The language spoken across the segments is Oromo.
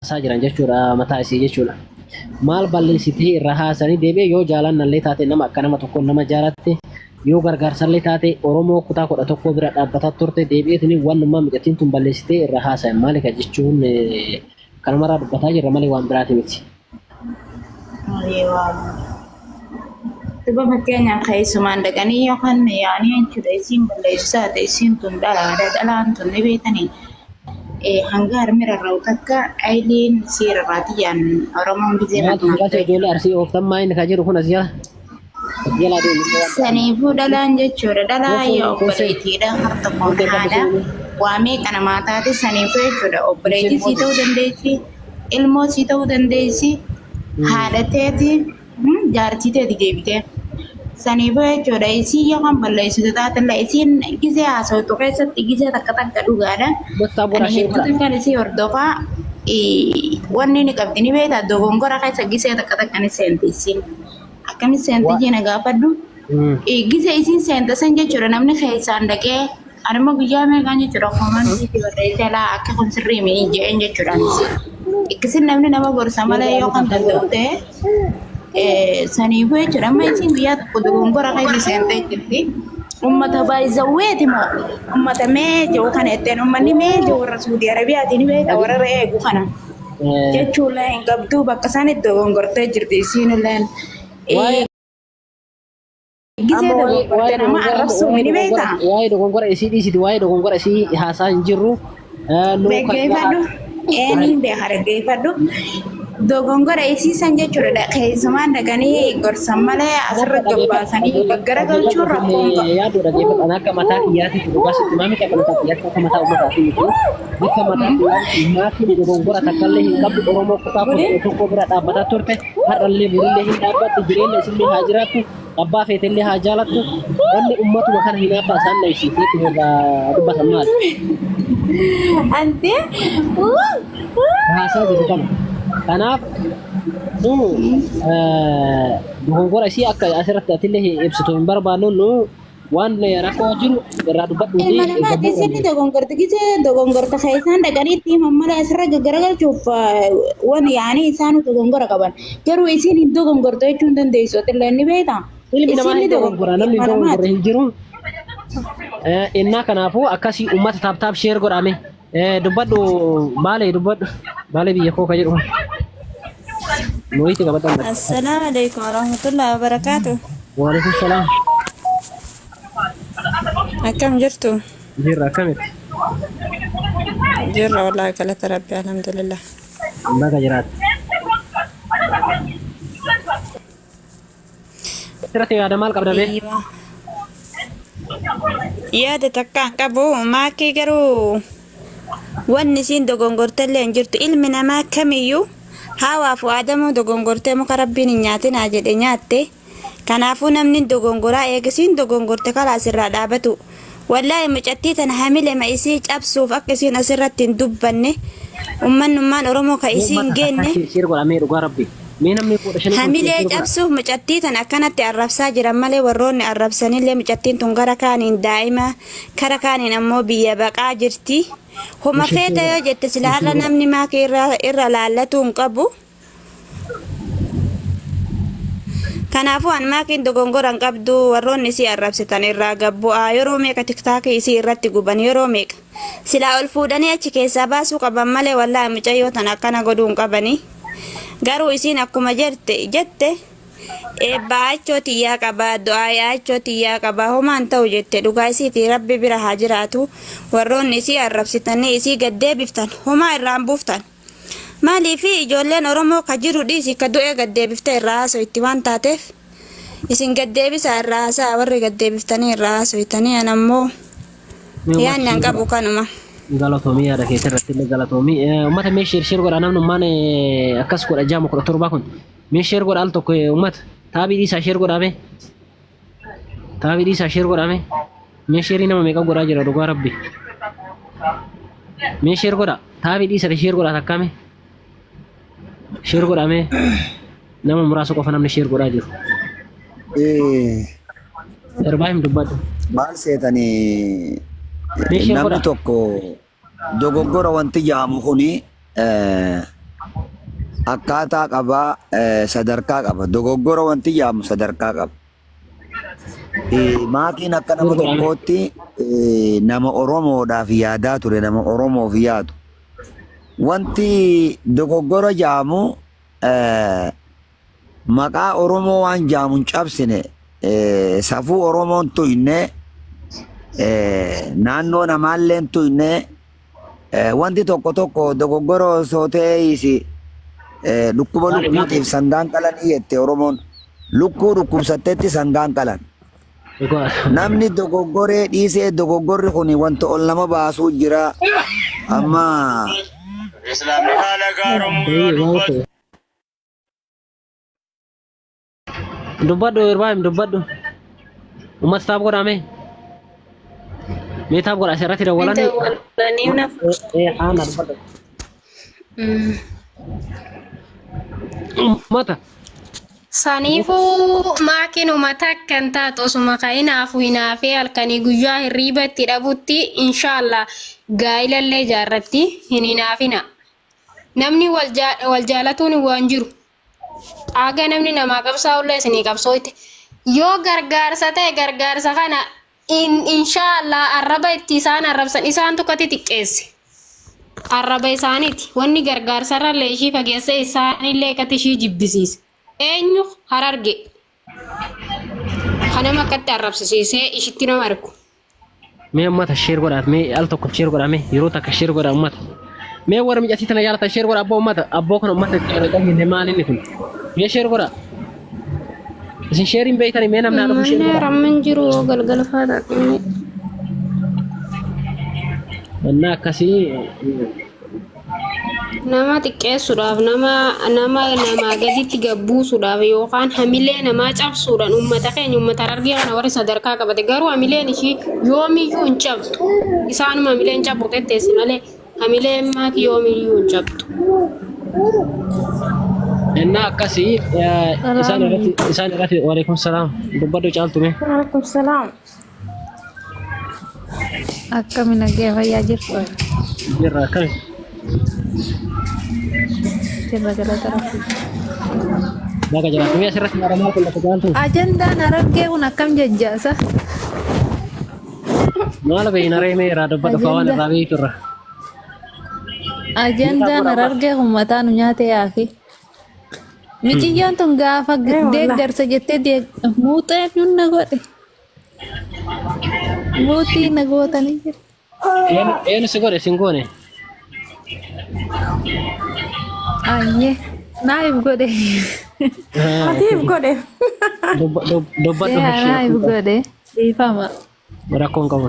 Haasaa jiran jechuudha mataa isii jechuudha. Maal balleessitee irra haasanii deebi'ee yoo jaalannallee taate nama akka nama tokkoon nama jaalatte yoo gargaarsallee taate Oromoo kutaa 11 bira dhaabbataa turte deebi'eetini wannummaa micattiin tun balleessitee irra haasayan maali ka jechuun kanumarraa dubbataa jirra malee waan biraati miti. Duba fakkeenyaaf keessumaan dhaqanii yookaan yaanii jechuudha isiin balleessu taate isiin tun dhalaadha dhalaan tun ni beekanii hanga harmi rarra'u takka ayiliin sii rarraati jedhan Oromoon gizee Maaltu makmaaktu maqaa ijoollee arsii ooftan maa inni ka jedhu kun as jala as jalaa deemu. Saniifuu dhalaan jechuudha dhalaa Gosa yaa gosa obboleettiidha har tokkoon gosa haadha waa meeqa namaa taate saniifuu jechuudha obboleettii sii ta'uu dandeessi ilmoo sii ta'uu dandeessi haadha teeti jaartii teeti deebitee. Saniifuu jechuudha isiin yoo kan balleessitu taatellee isiin gizee haasawtu keessatti gizee takka takka dhugaadha. Gosa Ani godha shee hedduu godha. takkaan isii hordofaa wanni ni qabdi ni beektaa dogongora keessa gizee takka takka ni seenti isiin. Akkami seenti jee na gaafadhu. Gizee isiin seente san jechuudha namni keessaan dhaqee ani immoo guyyaa meeqaan jechuudha koomantii itti barreessee laa akka kun sirrii miti jedheen jechuudha anis. Ikkisin namni nama gorsa malee yoo kan danda'u ta'e saniifuu jechuudha amma isiin guyyaa tokko dogongora keessa seentee jirti. Ummata baay'izawweeti moo ummata mee jiru kana ittiin ummanni mee jiru warra Suudii Arabiyaati ni beekta warra re'ee eegu kana jechuullee hin qabdu bakka isaan itti dogongortee jirti isiinilleen. Waa'ee Gisee amma waa'ee dogongorte waa'ee nama dogongora amma arrabsuu waa'ee ni dogongora beektaa? waa'ee dogongora isii dhiisiti waa'ee dogongora isii haasaa hin jirru. Nu kan Dhaggeeffadhu. Eeniin beeka dhaggeeffadhu. Dogongora isiisan jechuudha. Keessumaan dhaqanii gorsan malee asirra gabbaasanii gaggaragalchuun rakkoon qabu. Yaaduu dhaggeeffadhu. Ani akka mataa kiyyaatitti dhugaa sitti maami akka mataa kiyyaatti akka mataa uummataati miti. Akka mataa kiyyaatti maatiin dogongora takkallee hin qabdu Oromoo kutaa 11 bira dhaabbataa turte har'allee borillee hin dhaabbatti jireenya isillee haa jiraattu abbaa feetellee haa jaalattu wanni ummatuma kana hinaaffaa isaan dhabsiiseetu irraa dubbatan maali? Ante Haasaa jiru kana. Kanaaf nu dogongora isii akka asirratti atillee ibsitu hin barbaannu nu waan rakkoo jiru irraa dubbadhuuti Ilma namaati gabbuu isin dogongorte gisee dogongorte keessaan dhaqanii itti himan malee asirra gaggaragalchuuf waan yaanii isaanu dogongora qaban. Garuu isiin hin dogongorte jechuu hin dandeessu atillee ni beektaa? Ilmi namaa Isiin ni hin dogongora dogongorte namni hin ilma dogongorre namaati. hin jiru. Innaa kanaafuu akkasii uummata taap taap sheer godhame. Dubbadhu baalee dubbadhu baalee biyya koo ka jedhu mooyitti qabadhan. Assalaamu alaikum warahmatullahi wabarakaatu. Waalaikum salaam. Akkam jirtu? Jirra akkamitti? Jirra wallaahi galata rabbi alhamdulillah. Baga jiraatte. Asirratti yaada maal qabda bee? Iyyuu. Yaada takka hin qabu maakii garuu wanni isiin dogongortellee hin jirtu ilmi namaa kamiyyuu haawaaf aadamuu dogongortee muka rabbiin hin nyaatinaa jedhe nyaatte kanaafuu namni hin dogongoraa eegisiin dogongorte kalaas irraa dhaabatu wallaahi mucattii tana hamilema isii cabsuuf akka isiin asirratti hin dubbanne ummannummaan oromoo ka isii hin Uummata geenne takkaa share godha mee dhugaa rabbi. Mee namni 15 kun Hamilee share godha. cabsuuf mucattii tana akkanatti arrabsaa jiran malee warroonni arrabsanillee mucattiin tun gara kaaniin daa'ima kara kaaniin ammoo biyya baqaa jirti. Homa Mee share feeta godha. yoo jette sila Mee har'a share godha. namni maakii irra irra laallatuu hin qabu. Kanaafuu an maakiin dogongora hin qabdu warroonni isii arrabsitan irraa gabbu'aa yeroo meeqa tiktaakii isii irratti guban yeroo meeqa silaa ol fuudhanii achi keessaa baasuu qaban malee wallaahi mucayyoo tana akkana godhuu hin qabanii. Garuu isiin akkuma jette jette eebba aachoo tiyyaa qaba du'aayi aachoo tiyyaa qaba homaan ta'u jette dhugaa isiiti rabbi bira haa jiraatu warroonni isii arrabsitanii isii gad deebiftan homaa irraan buuftan maaliifi ijoolleen oromoo ka jiru dhiisi ka du'ee gad deebifte irraa haasoitti waan taateef isin gad deebisaa irraa haasa'a warri gad deebiftanii irraa haasoitanii an ammoo Mee uummata yaadni an share qabu godha. kanuma. Galatoomii yaada keetii irratti illee galatoomii. Uummata mee share share godha namnummaan akkas godha jaamu 17 kun. Mee share godha al tokko uummata. Taabii dhiisaa share godhaa mee. Taabii dhiisaa share godhaa mee. Mee sheerii nama meeqa godhaa jira dhugaa rabbi. Mee share godha. Taabii dhiisate share godhaa takkaa mee. Share godhaa mee. Nama muraasa qofa namni share godhaa jiru. Ibrahim dubbadhu. Maal seetanii Mee share namni godha. tokko dogoggora wanti jedhamu kuni Akkaataa qabaa, sadarkaa qaba. Dogoggora wanti jedhamu sadarkaa qaba. Maatiin akka nama tokkootti nama Oromoodhaaf yaadaa ture, nama Oromoof yaadu. Wanti dogoggora jedhamu maqaa Oromoo waan jedhamu hin cabsine, safuu Oromoon tuyne, naannoo namaallee hin tuyne. Wanti tokko tokko dogoggora osoo ta'ees dhukkuba Maali lukkuutiif sangaan qalanii jette Oromoon. Lukkuu dhukkubsattetti sangaan qalan. Dhugaa. Namni dogoggoree dhiisee dogoggorri kun wanta ol nama baasuu jira. Amma Islaamni haala gaaromuu yoo Eeyyee maal dubbatu. ta'e? Dubbadhu Ibrahim dubbadhu. Uummata taap godhaa mee. Mee taap godhaa asirratti dawwalanii. Dawwalanii na Ee haana dubbadhu. Uummata. Saniifuu maakinuma takka hin taatu osuma ka hinaafu hinaafee halkanii guyyaa hirriiba itti dhabutti inshaallah gaa'ilallee ijaarratti hin hinaafina. Namni wal wal jaalatuun waan jiru. Haga namni namaa qabsaa'ullee isinii qabsooyte. Yoo gargaarsa ta'e gargaarsa kana inshaallah arraba itti isaan arrabsan isaantu akkatti xiqqeesse. Arraba isaaniiti. Wanni gargaarsarrallee ishii fageesse isaanillee akkatti ishii jibbisiise. Eenyu Hararge. Kanama akkatti arrabsisiisee ishitti nama ergu. Mee ummata share godhaaf mee al tokko share godhaa mee yeroo takka share godhaa ummata. Mee warra micatii tana jaalatan share godhaa abboo ummata abboo kana ummata itti yeroo dhageenye maal inni kun. Mee share godhaa. Isin share hin beektanii mee namni haa dhufu share Manni godhaa. ramman jiru galgala faadha. Innaa akkasii Nama xiqqeessuudhaaf, nama nama namaa gaditti gad buusuudhaaf yookaan hamilee namaa cabsuudhaan uummata keenya uummata Harargee kana warri sadarkaa qabate garuu hamileen ishii yoomiyyuu hin cabxu. Isaanuma hamileen cabu tetteessi malee hamileen maaki yoomiyyuu hin cabxu. Innaa akkasii isaan irratti isaan irratti waalaikum salaam dubbadhu caaltu mee. Waalaikum salaam. Akkami nagaya fayyaa jirtu? Jirra akkami. Jirra galata rabbi. Baga jiraatu. Mee asirratti yaada maal qillata caaltu? Ajandaan Harargee kun akkam jajjaasa? Maal beeyna ree mee irraa dubbadhu faa waan Ajanda irraa beeytu irra. ajandaan Harargee kun mataa nu nyaate yaaki. Miciyyoon tun gaafa Eh wallah. deeggarsa jettee muuxee nunna godhe. Muutii na gootanii jiru. Eenu eenu si godhe sin goone. Ayyee naayif godhe. Atiif godhe. Dubbadhu Yaa ishee naayif godhe. Dhiifama. rakkoon qabu.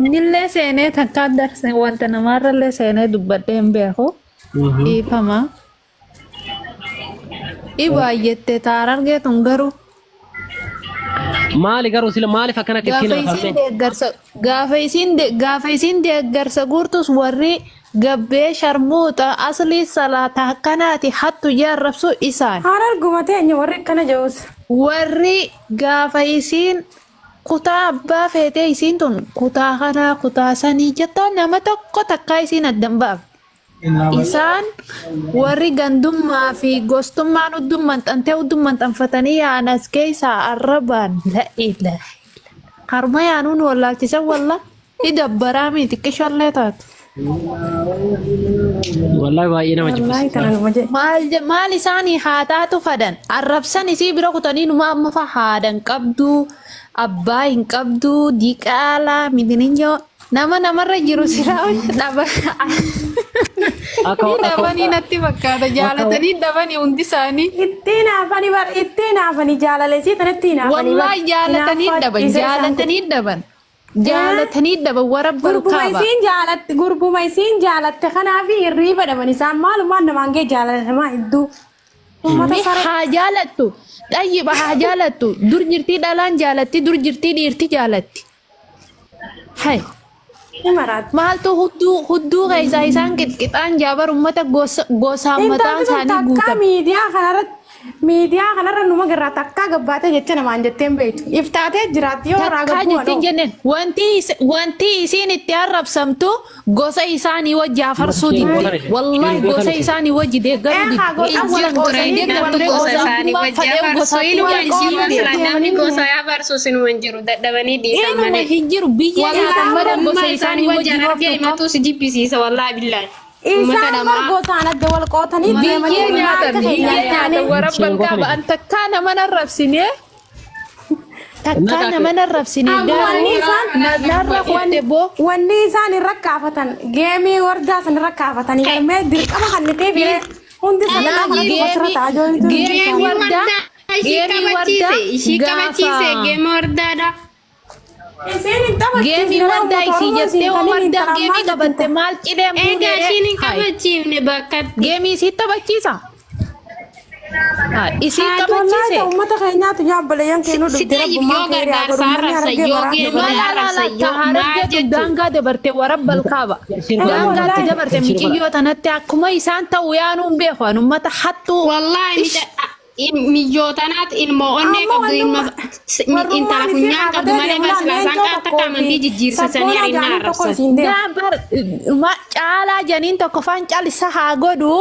Nillee seenee takkaa darse wanta namaarrallee seenee dubbadhee hin beeku. Dhiifama. I baay'atte taarargee tun garuu. Maali garuu sila maaliif akkana Gaafa ittiin isiin hafamne? deeggarsa gaafa isiin gaafa isiin deeggarsa guurtus warri gabbee sharmuuxa aslii salaata akkanaati hattu jaarrabsu isaan. Hararguma teenya warri akkana jedhus. Warri gaafa isiin kutaa abbaa feetee isiin tun kutaa kanaa kutaa sanii jettoo nama tokko takkaa isiin addan baafne. Isaan warri gandummaa fi gostummaan hudduu maxxantee hudduu maxxanfatanii yaa'an as keessaa arrabaan la ilaaha harma yaanuu nu wallaalchisan walla ni dabbaraa miti xiqqishollee taatu. Wallahi baay'ee nama Wallaahi jibbisiisa. tana numa jedhe. Maal maal isaanii haa taatu fadan arrabsan isii bira kutanii numa amma fa haadan qabdu abbaa hin qabdu diqaalaa midininyoo Nama namarra jiru silaa dhaba. Akka Ni akka dhabanii natti fakkaata. Jaalatanii dhabanii hundi isaanii. Ittiin hafanii bar ittiin hafanii jaalalesii tanatti hin hafanii bar. Wallaahi jaalatanii Hinaaffaa dhaban. ciisee isaan Jaalatanii dhaban. Jaalatanii dhaban warra Gurbuma barkaaba. isiin jaalatte gurbuma isiin jaalatte kanaafi hirriiba dhaban isaan maalumaan namaan gee jaalala namaa hedduu. Uummata Mee saree. haa jaalattu. Xayyiba haa jaalattu. Dur jirtii dhalaan jaalatti dur jirtii dhiirti jaalatti. Hay. Ni maraatti. Maaltu hudduu hudduu keessaa isaan qixqixaan jaabar ummata gosa gosaan mataan Intalli tun isaanii takkaa guutame. miidiyaa kanarratti Miidiyaa kanarra numa garraa takkaa gabbaatee jecha namaan jettee hin beektu. Iftaatee jiraatti yoo irraa Takkaa gabbuu jettiin anoo. jenneen wanti wanti isiin itti arrabsamtu gosa isaanii wajji afarsuu didde. Wallahi gosa isaanii wajji deeggaruu Ee haa didde. gosa Hin wal jiru ture qoosanii namni wal gosa qoosanii isaanii Gosa wajji fadhee afarsu gosa inuma wal hin jiru qoosanii asirra namni deemanii gosa afarsu sinuma hin jiru dadhabanii dhiisan Inuma malee. hin jiru biyya nyaatan Wallaahi malee gosa oromummaa isaanii isaanii wajji wajji argee rooftu qabu. himatu si jibbisiisa wallaahi billaahi. Uummata Isaan bar namaa. gosaan adda wal qootanii deemanii Biyyee ilmaan nyaatan akka biyyee keenyaa nyaatan taane. warabban qaba an takkaa nama narrabsine takkaa nama narrabsine Wanni garuu isaan narra kutte boo wanni isaan irra kaafatan geemii wardaa san irra kaafatanii galmee dirqama kannitee firee hundi sagantaa kanatti ofirra geemii ta'a jointuun geemii Geemii wardaa wardaa ishii geemii wardaa kabachiise ishii kabachiise gaafa geemii wardaadha. Isiin hin geemii taphachiisne wardaa uummata isii Oromoo jettee isiin hoo kaniin wardaa intala geemii ammaa qabatte maal cileen Egaa fuudhee ishiin hin hayi kabachiifne bakkatti. geemii isii taphachiisa isii Haati Wallahi taphachiise ta uummata keenyaatu yaa obboleeyyan keenuu si dubdee tayyib rabbummaan yoo keerii haa gargaarsa godhu uummanni arrabsa harargee yoo baraa geemii La la la arrabsa la yoo ta maal harargeetu jechuun. daangaa dabarte warabbal kaaba. Daangaatti wallahi dabarte miiciyyoo tanatti akkuma isaan ta'u yaanuun beeku an ummata hattuu. Wallaahi Ish miyyootanaat ilmoo onnee Amma qabdu ilma warrummaan intala isii funyaan qabdu kaafatee malee deemu laa barsiisaan leencoo qaata tokkoo fi amantii jijjiirsisanii sabboonaa arinnaa jaaniin tokko arrabsan. isiin deemu. Daa bar ma caalaa janiin tokko faan calisa haa godhu.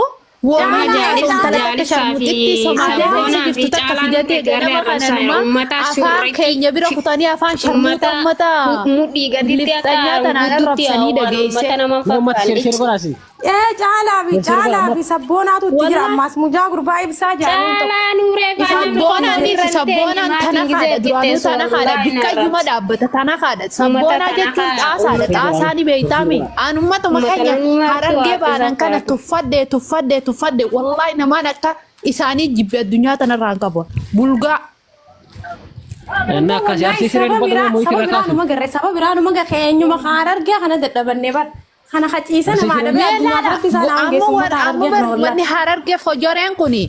Wooma Nama jaalis jaalisa intala takka jaalisaa fi sharmuxitti Somaaliyaa keessa sabboonaa fi jirtu takka caalaan fidatee garee ganama kana arrabsan numa uummata afaan shurraki keenya bira kutanii afaan sharmuuta uummata ummata mudhii gaditti akka lifxanyaa tanaan guddutti arrabsanii waan dhageesse. uummata nama Uummata fakkaanne. shir godhaasi. Ee caalaa fi Shir godha caalaa fi uummata. sabboonaatu itti jira Wallahi ammaas mucaa gurbaa ibsaa jaaniin tokko. Caalaa nuuree Isaan faana tokko Sabboonaan hin dhiisi jiru. sabboonaan tana haadha duraanuu tana haadha bikkayyuma dhaabbata tana haadha sabboonaa jechuun xaasaadha xaasaa ni beeytaami an ummatuma keenya harargee baanan kana tuffadhe tuffadhe tuffadhe wallaahi namaan akka isaanii jibbe addunyaa tanarraa hin qabu bulgaa Inni akkasii Wallahi arsii siree saba dubbatu biraa moo saba irra biraa kaasu. numa garre saba biraa numa garre eenyuma harargee kana dadhabannee bar kana haciisa Arsii namaa siree dhabee mee addunyaa laala biratti isaan amma aangeessu war uummata amma harargee bar kana wanni wallahi. harargee fojoreen kuni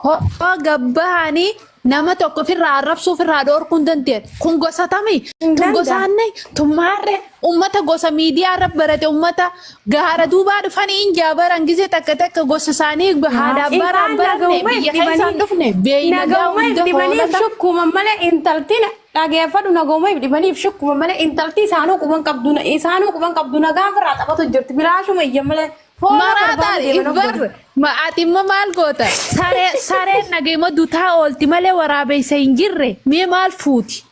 hoo gabbahanii nama tokko ofirraa arrabsuu ofirraa dhoorkuu hin dandeenye kun gosa tamii Hin tun gosa danda'an. annee tun maarree ummata gosa miidiyaa irra barate ummata gaara duubaa dhufanii hin jaabaran gisee takka takka gosa isaanii haadha baraan Isaan baranne nagahuma biyya if keessaan dhibanii dhufne beeyladaa nagahuma if hunda dhibaniif hoolata. shukkuman malee intaltiin dhageeffadhu nagahuma if dhibaniif shukkuman malee intalti isaanuu quban qabdu isaanuu quban qabdu nagaan firraa taphatu jirti bilaashuma iyya malee foolaa Maraataan barbaadu deeman of bar godhu. ati immoo maal goota saree sareen nageema dutaa oolti malee waraabessa hin jirre mee maal fuuti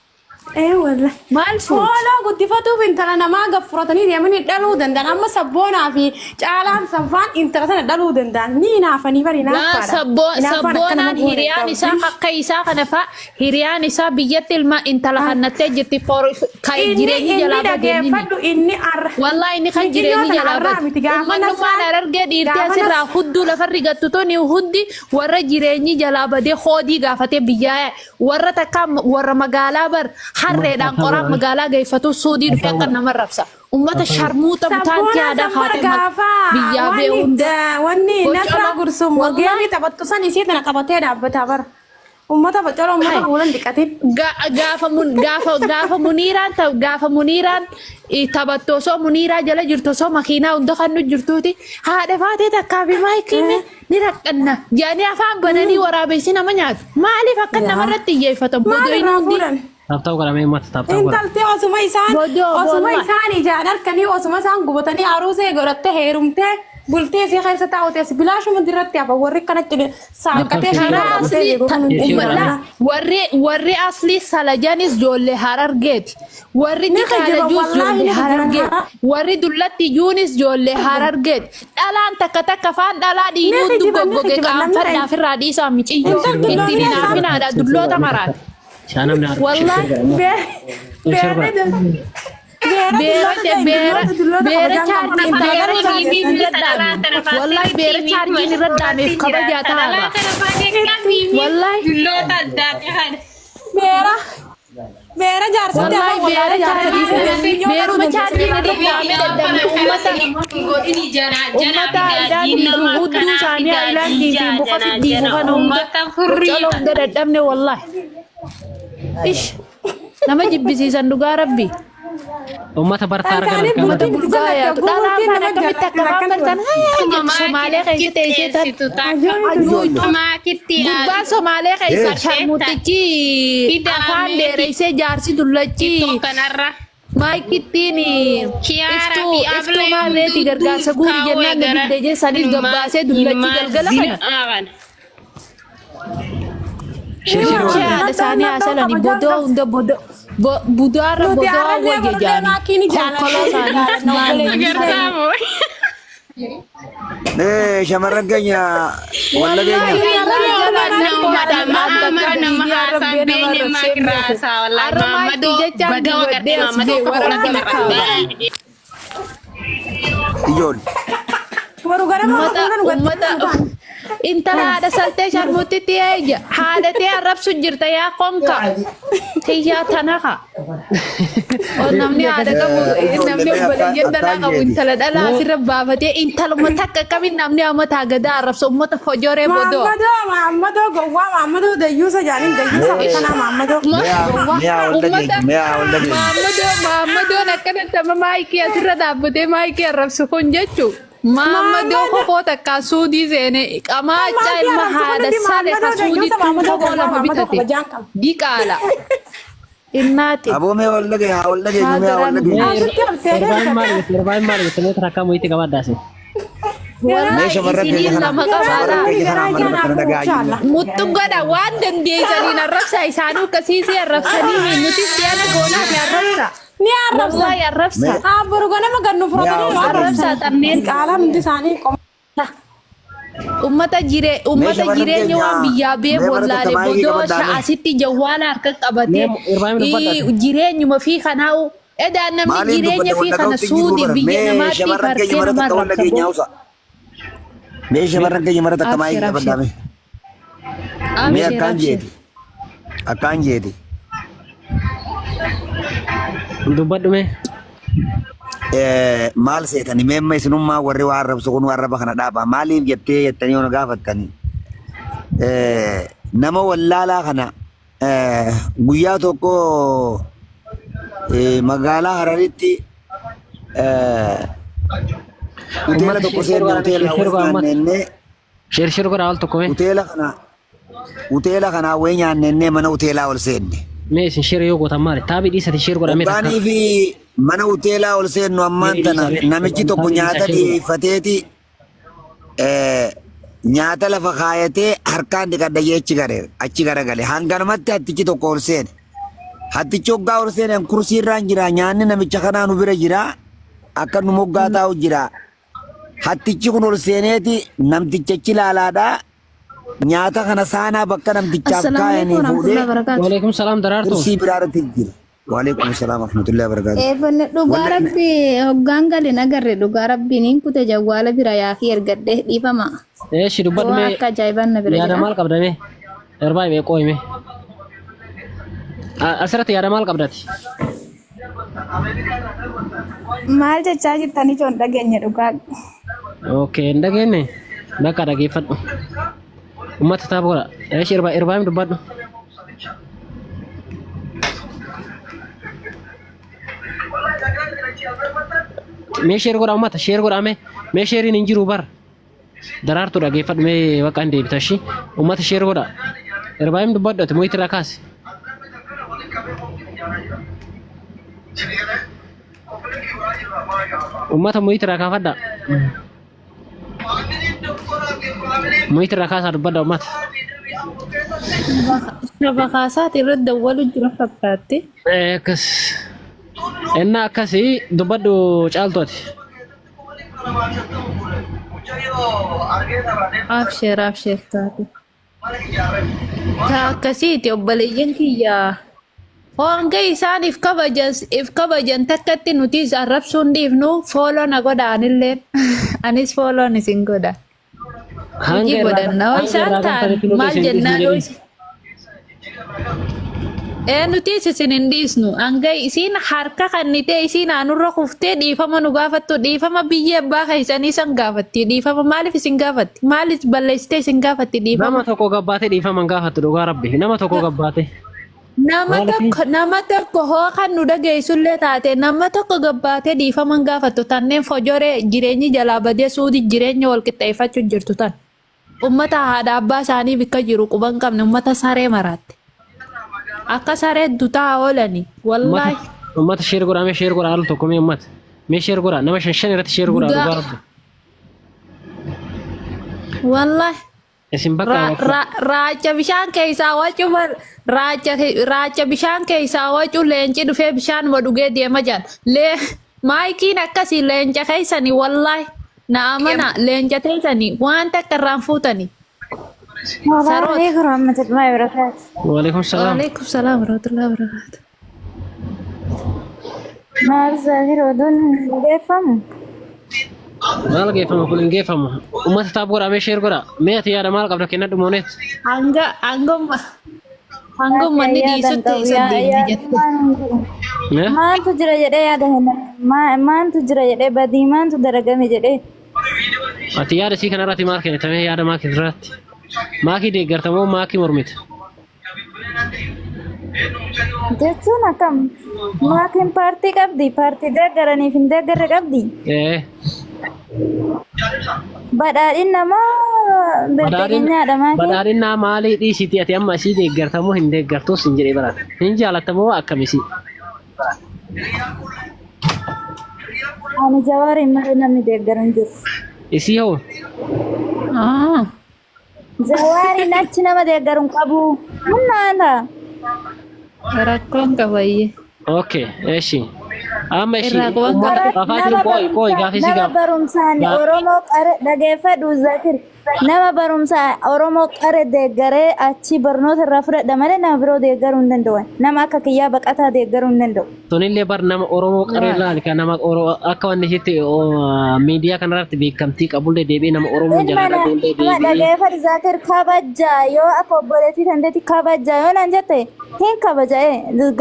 Ee wallahi. maal fuuti. Hoolaa guddifatuuf intala namaa gaffuratanii deemanii dhaluu danda'an amma sabboonaa fi caalaan sanfaan intala sana dhaluu danda'an ni hinaafanii bari Waan hinaaffaadha. Hinaaffaan akka nama sabboonaan goone hiriyaan isaa qabdi. akka isaa kana fa'a hiriyaan isaa biyyatti ilma intala hannattee jirti for kan Inni jireenyi inni jalaa badeenini. dhageeffadhu inni arra. Wallahi inni kan Mijiyyoo jireenyi tana jalaa arraa bade. miti gaafa Uummanummaan nasraan harargee dhiirtee gaafa asirraa nas hudduu lafarri gattu tuni hundi warra jireenyi jalaa badee hoodii gaafatee biyyaa yaa'e. Warra takka warra magaalaa bar harreedhaan qoraan magaalaa geeffatu suudii dhufee akka nama rabsa. Uummata sharmuuxa butaantii sabboonaa aadaa sanbara haatee gaafa biyyaa bee wanni hunda. wanni nasraa Bocola gursum wallahi geemii taphattu san isii tana qabatee dhaabbata bara. Uummata bocola uummata Hai. fuulan dhiqatin. Gaafa mun gaafa gaafa muniiraan gaafa muniiraan taphattu osoo muniiraa jala jirtu osoo makiinaa hunda kan nu jirtuuti haadha faatee takkaa fi maayikii ni raqqanna jedhanii afaan bananii waraabessi nama nyaatu maaliif akka namarratti xiyyeeffatan Maal bodoin irraa hundi fuudhan? Taaptaa'u godha mee uummata taaptaa'u godha. Intalti osuma isaan Bodoo osuma bolla. isaan ijaan harkanii osuma isaan gubatanii aruusee godhattee heerumtee bultee isii keessa taa'utees bilaashuma dirratti hafa warri kana cine saanqatee Karaa karaa Karaa qabatee aslii beeku kun hundi ummata warri warri aslii salajanis ijoollee harargeeti warri Ni kijiban dikaalajuus wallaahi ijoollee ni kijiban harargeeti hara warri dullatti juunis ijoollee harargeeti dhalaan takka takka faan dhalaa ni dhiinuutu kijiban ni goggoge kijiban namni qaanfadhaa ta'e ofirraa dhiisaa miciyyoo intal ittiin dulloomina hin isaan haafinaadha dulloota maraati. Shaanamni harka shir Wallahi godha uummata. Shir beerri godha. beera beera dulloota ta'e beera dulloota dulloota beera kabajaan qabdu chaarjiin intala beera gara chaarjiin jabeessan irra dhaame wallahi beera chaarjiin irra dhaameef kabajaa ta'arra wallahi beera beera jaarsatti wallahi afaan beera wallaala jaarsa chaarjiin dhiisee biyyoo dhaluu beeruma dandeessu. chaarjiin irra dhaame dadhabne ummata ummata ayilaandii fi hudduu isaanii ayilaandii fi muka fiddiifu kana hunda bocola hunda dadhabne wallahi ish nama jibbisiisan dhugaa rabbi. Uummata bartaa argan Isaanii argaa Uummata bultiin bulgaa itti yaatu. Dhalaan bultiin afaan nama akkamitti akka jaalatti afaan bartan Akkuma jettu Somaalee keessa teessee tan qixxeessitu takka. ajuutu. Maakitti Gurbaan Somaalee keessa Eh. sharmutichi afaan Fidaamee dheereessee jaarsi dullachi xiqqoo kanarra. maayikittiin Kiyaaraa iftuu fi iftuu Ablee maarreeti gargaarsa guuri jennaan na didde jeessaniif gabbaasee dullachi galgala kana. kana. Shirshir Ishee haadha isaanii haasalanii bodoo hunda bodoo budaarra Nuti bodoo har'allee wayya barullee jaanii maakii ni jaalanna. kolkoloo isaanii maal Agartaa moo? Shamarran keenya walla keenya. Ijoollee. Baru ganama Ummata fuulan ummata intala haadha saltee sharmuttitti eeyya haadha tee arrabsu jirta yaa konka tiyyaa tanaka o namni haadha qabu namni obboleeyyan dhalaa qabu intala dhalaa asirra baafatee intaluma takka akkamin namni amata gadaa arrabsu ummata fojoree bodoo Maammadoo Maammadoo gowwaa Maammadoo dayyuusa jaaniin dayyuusa kanaa Maammadoo. Mi'a wal dhageenya. Mi'a wal dhageenya. Maammadoo maammadoon akkanatti amma maayikii asirra dhaabbatee maayikii arrabsu kun jechuu maammadoo kofoo takkaa suudii seene qamaachaa ilma haadha sale ka suuditti kofoo lama bitate diqaala innaati Aboo mee wal dhageenya haa wal dhageenyu mee haa wal dhageenyu. Asitti ol seenee Erbaan maal jette? Erbaan maal jette? Meetra takkaa mo'itti qabaaddaase. Mee wallahi shamarran keenya isiniin kana lama shamarran qabaadha keenya kana amma nama kana dhagaa jiru. muttu godha waan dandeessaniin arrabsa isaanuu akkasiisii arrabsanii nutis si'ana goonaa fi arrabsa Ni arrabsan. wallahi arrabsa Haa boru ganama gannu fudhatanii nu arrabsa arrabsan. xanneen Diqaalaan hundi isaanii qoma. Ummata jire Mee ummata shamarran jireenya keenya waan biyyaa bee mee bara bollaale takka maayikii bodoo qabaddaa mee. asitti jawwaala harka qabatee Mee Ibrahim dubbadhaate. jireenyuma fi kanaa'u edaa namni Maaliin jireenya dubbadde fi wal kana dhaga'utti hin jiru suudi bara. biyya Mee namaatti shamarran keenya harkee mara namaa takka wal rakkaboo. dhageenya hausa. Mee shamarran keenya mara takka Abshir maayikii abshir qabaddaa mee. Mee abshir akkaan abshir. jeeti. Akkaan jeeti. Dubbadhu mee. Maal seetani mee amma isinummaa warri waa arrabsu kun arraba kana dhaaba maaliif jettee jettanii yoo na gaafattanii nama wallaalaa kana guyyaa tokko magaalaa Hararitti hoteela Uummata tokko shirshir seenne godhaa hoteela shirshir wayii godhaa uummata. nyaannee Shirshir godhaa al tokko mee. hoteela kana hoteela kanaa wayii nyaannee mana hoteelaa ol seenne. Mee isin shir yoo gootan maali? Taabii dhiisati shir godhaa mee takka. Hoggaanii fi mana hoteelaa ol seennu ammaan Mee tana dhiisa mee. namichi tokko Taabii dhiisa nyaata shir godhaa. dhiyeeffateeti nyaata lafa kaayatee harkaan dhiqadha jee achi gare achi garagale hanganumatti hattichi tokko ol seene. Hattichi hoggaa ol seene kursii irraan jira nyaanni namicha kanaa nu bira jira akka nu moggaa taa'u jira. Hattichi kun ol seeneeti namticha achi ilaalaadhaa nyaata kana saanaa bakka namtichaaf Assalamu alaikum kaayanii warahmatullahi fuudhee wabarakatuh. Waalaikum salaam daraartuu. kursii biraa irratti jira. Waalaikum salaam warahmatullahi wabarakatuh. Eefanne dhugaa Walla rabbi hoggaan gale nagarre dhugaa rabbi niin kute jawwaala bira yaafii ergadhe dhiifama. Eeshi dubbadhu Waan mee akka ajaa'ibaan na bira yaada jira. maal qabda mee? Erbaa mee qooyi mee. Asirratti yaada maal qabdati? Maal jechaa jirtanii ijoon dhageenye dhugaa. Okay, hin dhageenye. Bakka dhageeffadhu. Uummata taaba godha. Eeshi irbaa irbaa dubbadhu. Mee share godhaa uummata share godhaa mee mee sheeriin hin jiru bar. Daraartuu dhageeffadhu mee bakka hin deebita ishii. Uummata share godhaa. Irbaa dubbadhu ati mo'itti irraa kaasi. Uummata mo'itti irraa kaafadhaa. Mo'itti irraa kaasaa dubbadhaa uummata. Shabakaasaati irratti dawwalu jira fakkaatti. Akkas. Innaa akkasii dubbadhu caaltu ati. Abshir abshir taate. Ta akkasiiti obboleeyyan kiyyaa. Hanga isaan if kabajan if kabajan takkatti nutis arrabsuun dhiifnu follow na godha anilleen anis follow isin godha. Hanga Hojii irraa godhanna. Hoo hanga isaan irraa ta'an galtanitti nuti maal isin dhiisnu jennaan hoo jedhin. Ee nutis isin hin dhiisnu. Hanga isiin harka kannitee isiin aanurra kuftee dhiifama nu gaafattu dhiifama biyya abbaa keessanii san gaafatti dhiifama maaliif isin gaafatti maaliif balleessitee isin gaafatti Nama dhiifama. tokko gabbaatee dhiifama hin gaafattu dhugaa rabbi. Nama tokko gabbaatee. Nama Maaliif? tokko nama tokko hoo kan nu dhageessullee taate nama tokko gabbaatee dhiifama hin gaafattu tanneen fojoree jireenyi jalaa badee suudi jireenya wal qixxeeffachuu jirtu tan. Ummata haadha abbaa isaanii bikka jiru quba hin qabne ummata saree maraatte. Akka saree dutaa oolani wallaahi. Ummata ummata share godhaa mee share godhaa al tokko mee ummata. Mee share godhaa nama shan shan irratti share godhaa Dhugaa dhugaa rabbi. wallaahi. Isin bakka Raacha bishaan keessaa wacu raacha raacha bishaan keessaa wacu leenci dhufee bishaanuma dhugee deema jedhan. Lee maayikiin akkasii leenca keessanii wallaahi na amana leenca teessanii waan takka irraan fuutanii. Salaamu Saroota. alaikum warahmatullahi wabarakatuh. Waalaikum salaam. Waalaikum salaam warahmatullahi wabarakatuh. Maal Zaahir oduun hin geeffamu? Maal geeffama kun hin geeffamu. Uummata taap godhaa mee sheer godhaa. Mee ati yaada maal qabda kennadhu mooneet. Hanga hangumma hanga uummanni Yaada hin dhiisutti qabu. isa deemne jette. Eh? Maaltu jira jedhee yaada hin maaltu jira jedhee badii maaltu daragame jedhee. Ati yaada sii kanarratti maal kennita mee yaada maakii irratti? Maakii deeggarta moo maakii mormita? Jechuun akkam? Maatiin paartii qabdi, paartii deeggaraniif hin deeggarre qabdi. Ee. Badhaadhinna moo bilxiginyaadha maatiin? Badhaadhinnaa maalii dhiisiti ati amma isii deeggarta moo hin deeggartus hin jedhee barate. Hin jaalatta moo akkam isii? Ani Jawaariin malee namni deeggaru hin jiru. Isii hoo? Ah. Jawaariin achi nama deeggaru hin qabu. Humnaan ta'a. Rakkoon qabayyee. Okay, eshi. Amma eshi. Irraa quban Uummata qaba. afaan Nama qoy qoy gaafii si nama gaaf. barumsaan Gaaf- Oromoo qare dhageeffadhu Zakir. Nama barumsaan Oromoo qare deeggaree achi barnoota irraa fudhadha malee nama biroo deeggaruu hin danda'u. Nama akka kiyyaa baqataa deeggaruu hin danda'u. Sunillee bar nama Oromoo qaree laali kan nama Oromoo akka wanni isitti miidiyaa kanarratti beekamtii qabullee deebi'ee nama Oromoo Ilma jalaa dhaga'ullee nama deebi'ee. dhageeffadhu Zakir kabajaa yoo akka obboleettii tanteetti kabajaa yoo naan jette hin kabaja'e.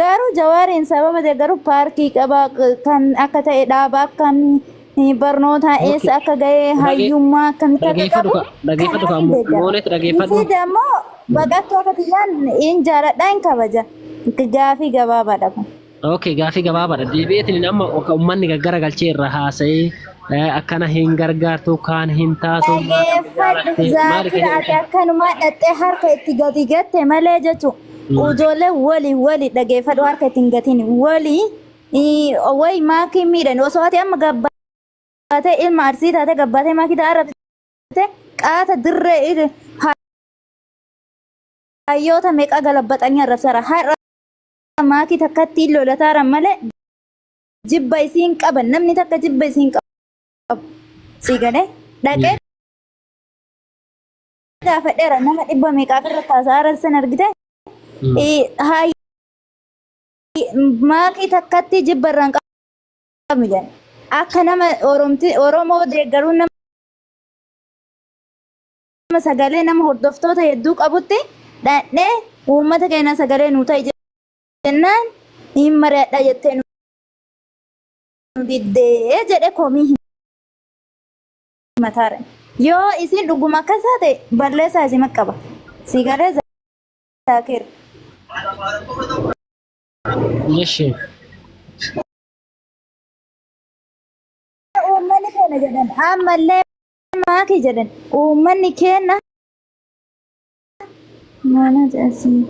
Garuu Jawaariin sababa deeggaruuf paarkii qaba kan akka ta'e dhaaba akkamii barnoota eessa akka ga'e hayyummaa akkamitti akka Dhageeffadhu qabu ka dhageeffadhu ka kanaaf hin deeggara. moonet dhageeffadhu. Isii dammoo baqattuu akka tiyyaan hin jaaladha hin kabaja. Gaafii gabaabaadha kun. Okay, gaafii gabaabaadha. Deebi'eetiin amma akka uummanni gaggara galchee irra haasa'ee akkana hin gargaartu kaan hin taatu maal Dhageeffadhu jaalatte maali Zaakir kan ati akkanumaa dhaxxee harka itti gadi gatte malee jechuun ijoollee wali wali dhageeffadhu harka itti hin gatin wali wayi maakii miidhan osoo ati amma gabbaatee ilma arsii taate gabbaatee maakii ta'a arrabsite qaata dirree hayyoota meeqa galabbaxanii arrabsara har'a maakii takkatti lolataaran malee jibba isiin qaban namni takka jibba isiin qabu sii galee dhaqee gaafadheera nama dhibba meeqaaf irra taasa'aa san argite maakii takkatti jibba irraan qabnu jedhan akka nama oromti oromoo deeggaruu nama sagalee nama hordoftoota hedduu qabutti dhaqnee uummata keenya sagalee nuu ta'i jennaan hin mari'adha jettee nu diddee jedhe komii himataara. Yoo isin dhuguma akkas taate balleessaa isin qaba. Si galee Zaakir. Eshi. Uummanni keenya jedhan ammallee maakii jedhan uummanni keenya mana asii.